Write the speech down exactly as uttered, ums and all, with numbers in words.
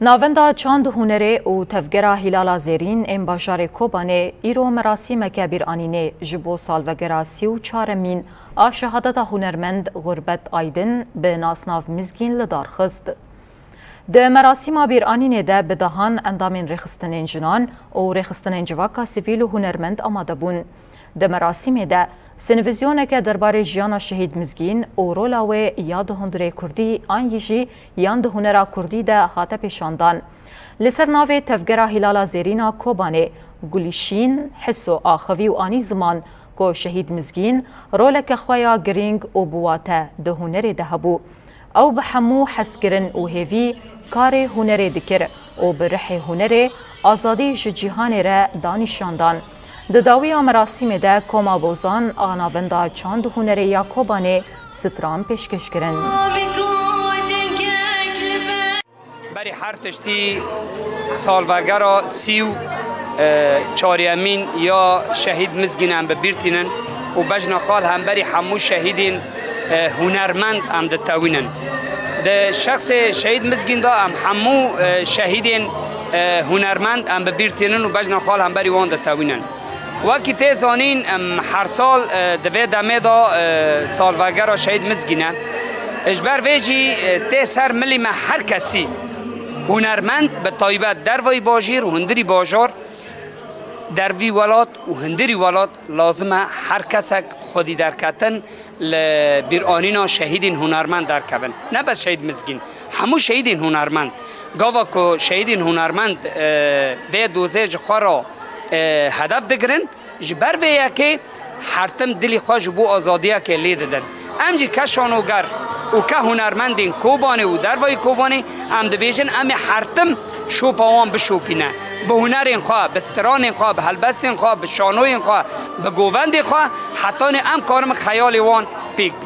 Navenda Çand û Hunerê û Tevgera Hîlala Zêrîn ên bajarê Kobanê îro merasîmeke bîranînê ji bo salvegera sî û çaremîn a şehadeta hunermend Xurbet Aydin bi nasnav Mizgîn li dar xist. Di merasîma bîranînê de bi dehan endamên rêxistinên jinan û rêxistinên civaka sivîl û hunermend amade bûn. Di merasîmê de sinvizyoneke derbarê jiyana Şehîd Mizgîn û rola wê ya di hundirê kurdî an yî jî yan di hunera kurdî de hate pêşandan. Li ser navê Tevgera Hîlala Zêrîn a Kobanê, Gulîşîn Hiso axivî û anî ziman ku Şehîd Mizgîn roleke xwe ya girîng û bi wate di hunerê de hebû. Ew bi hemû hezkirin û hêvî karê hunerê dikir û bi rihê hunerê azadî ji cîhanê re da nîşandan. Di dawiya merasîmê de Koma Bozan a Navenda Çand û Hunerê ya Kobanê stran pêşkêş kirin. Berî her tiştî salvegera sî û çariyemîn ya Şehîd Mizgîn em bi bîr tînin û bejna xwe li hemberî hemû şehîdên hunermend em ditewînin. Di şexsê Şehîd Mizgîn de em hemû şehîdên hunermend em bi bîr tînin û bejna xwe li hemberî wan ditewînin. Wekî tê zanîn, em her sal, e, di vê demê de, e, salvegera Şehîd Mizgîn e. Ji ber vê jî, e, tê ser milî me her kesî hunermend, bi taybet derveyî bajêr û hundirî bajar, dervî welat û hundirî welat lazim e her kesek xwedî derketin li bîranîna şehîdên hunermend derkevin. Ne bes Şehîd Mizgîn, hemû şehîdên hunermend. Gava ku şehîdên hunermend, e, vê dozê ji xwe re, e, hedef digirin, ji ber vê yekê her tim dilî xwe ji bo azadiyekê lê didin. Em jî ke şanoger û ke hunermendên Kobanê û dervayî Kobanê em dibêjin, em ê her tim şopa wan bişopîne. Bi hunerên xwe, bi stranên xwe, bi helbestên xwe, bi şanoyên xwe, bi govendê xwe, hetanî em karin xeyalê wan pêk bînin.